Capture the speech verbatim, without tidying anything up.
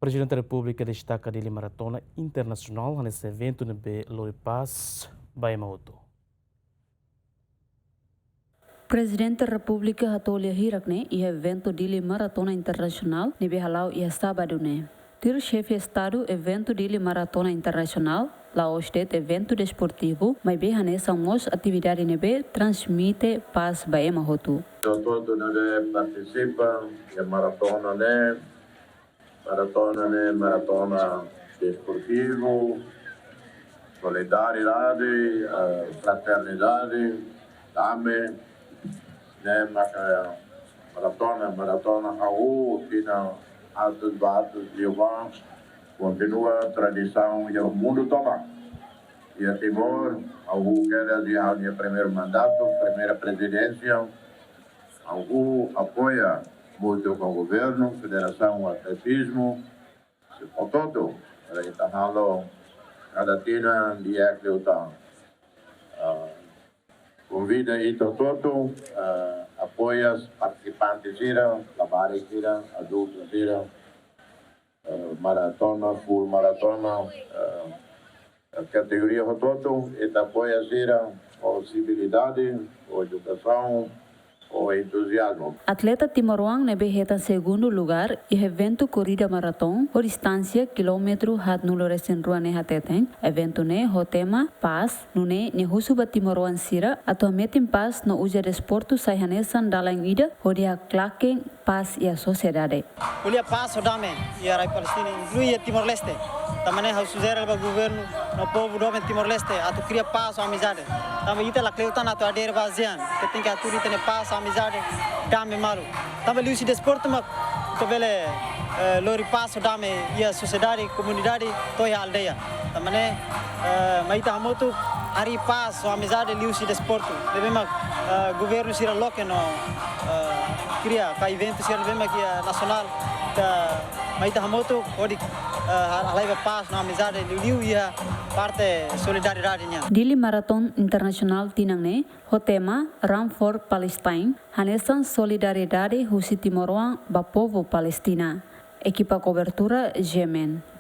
Prezidente Repúblika destaka Dili Maratona Internasionál hanesan eventu ne'ebé lori pás ba ema hotu. Prezidente Repúblika hato'o lia hirak ne'e iha eventu Dili Maratona Internasionál ne'ebé hala'o iha sábadu ne'e. Tuir Xefe Estadu, eventu Dili Maratona Internasionál la'ós de'it eventu desportivu, maibé hanesan mós atividade ne'ebé transmite pás ba ema hotu. Ita hotu ne'ebé partisipa iha maratona ne'e, maratona ne'e maratona desportivu, solidariedade, eh, fraternidade, dame, ne'e maka maratona, maratona hahú tinan atus ba atus liubá, kontinua tradisaun iha mundu tomak. Iha Timor, hahú kedas iha ha'u-nia primeiru mandatu, primeira prezidénsia, hahú apoia, hamutuk ho governu, Federasaun Atletizmu, hotu-hotu, para ita halo kada tinan di'ak liután. Ah, konvida ita hotu-hotu, ah, apoia partisipante sira, labarik sira, adultu sira, eh, maratona, full maratona, eh, kategoria hotu-hotu, ita apoia sira ho sibilidade, ho edukasaun, ho entuziazmu. Atleta timoroan ne'ebé hetan segundu lugár iha eventu korrida maratona ho distánsia kilómetru haatnulu-resin-rua ne'e hateten, eventu ne'e ho tema Pás, nune'e nia husu ba timoroan sira atu hametin pás no uza desportu sai hanesan dalan ida hodi haklaken pás iha sosiedade. Ko'alia pás ho dame iha rai Palestina, inklui iha Timor-Leste. Tanba ne'e ha'u sujere ba governu no povu doben Timor-Leste atu kria pás ho amizade. Tanba ita lakleur tan atu adere ba ASEAN, ita tenke hatudu ita-nia pás, amizade, dame malu. Tanba liuhusi desportu mak ita bele, eh, lori pás ho dame iha sosiedade, komunidade, to'o iha aldeia. Tanba ne'e, eh, mai ita hamutuk harii pás ho amizade liuhusi desportu. Ne'ebé mak, eh, governu sira loke no, eh, kria ka eventu sira ne'ebé mak iha nasionál. Ita, mai ita hamutuk hodi, eh, halai ba pás no amizade liuliu iha parte solidariedade nian. Dili Maratona Internasionál tinan ne'e ho tema Run for Palestine, hanesan solidariedade husi timoroan ba povu Palestina. Ekipa kobertura G M N.